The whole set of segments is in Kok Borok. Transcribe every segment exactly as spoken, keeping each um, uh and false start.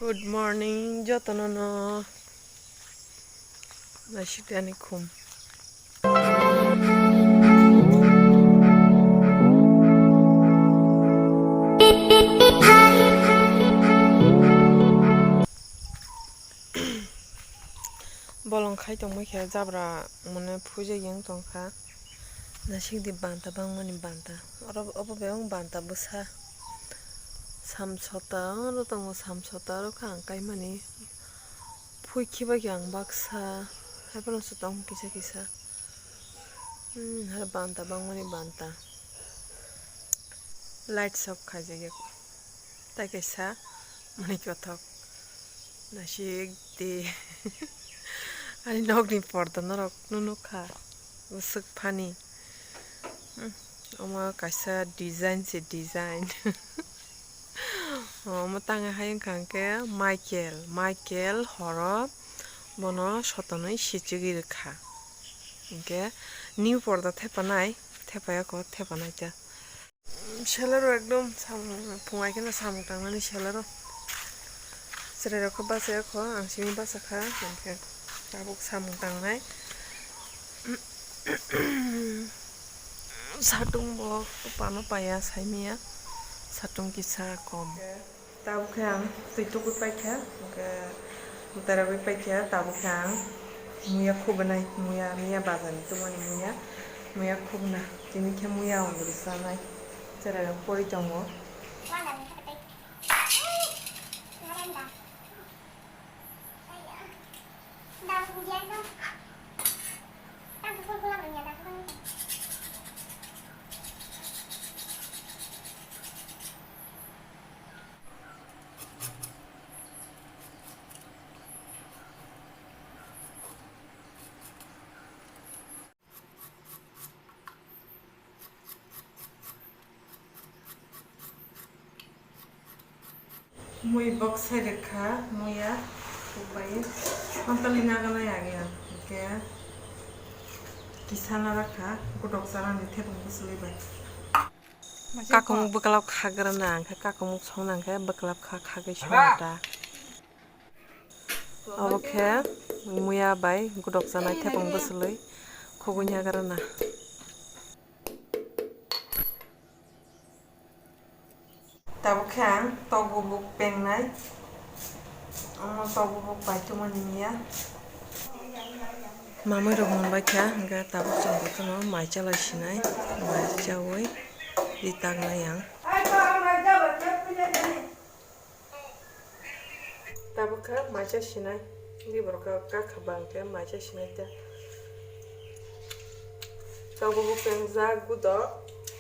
Good morning, jotono no. Naisik ani khum. Bolong khai tongmai khe jabra mane phujak yang tongkha. Naisik di banta bangmani banta. Oro obo bebak banta bwsa. Sam sota oro tongo, sam sota oro kha ang kaimani. Phui khiba khe ang baksa. Haiphano se tong kisa kisa. Hmm, hai banta bangmani banta. Light sok khaijak ya. Tai kaisa mani kothok. Naisik di. Ani nokni porda norok nukha. Bwswk funny. Hmm, omo kaisa design se design. Omo tang hai wngkha hwnkhe Michael. Michael horo bono sotonwi sichigwi rwkha. Hwnkhe new porda thepanai, thepayakho, thepanai ta. Selero ekdom samung, phung hai kheno samung tangnani selero. Chwrairok khe bachayakho, ang simi bachakha, hwnkhe tabuk samung tangnai. Satung bo pano paiya, saimanya satung kisa kom. Tabuk khe ang twi tugwi paikha, hwnkhe mwtai rogwi paikha, tabuk khe ang muya khubunai, muya, miya bazar ni tubumani muya, muya khubuna, tini khe muya undru chanai, chwrairok pori tongo. Mui bok sai rwkha, muya, kubai, hontoli naganai age ang, hwnkhe kisa narakha, godok chanani thepung bwchwlwi bai. Kakumuk bwklap khagrana, hwnkhe kakumuk songna hwnkhe bwklap kha, khagwi songna ta. Obo khe muya bai godok chanai thepung bwchwlwi khugui nagrana. Tabuk khe ang tok bubuk pengnai. Omo tok bubuk bai tongmani miya. Mamui rok mwnbai kha, hwnkhe tabuk chwng bo kheno mai chalai sinai, mai chaui ri taknai ang. Tabuk kha maisa sinai, bini borok kha kha bang khe maisa sinai ta. Tabuk bo pengjak gudo,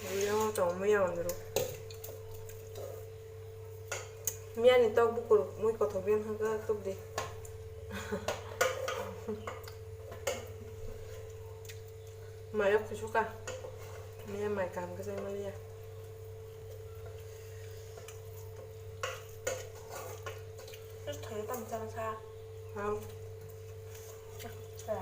bini tong mui ya ondro. Miya ni tok bukur mui kothok bini hwnkhe tubdi. Mayo kusuka, miya mai kaham khe chai maliya. Terus thoyo tamo chana sa. Hao. Ya.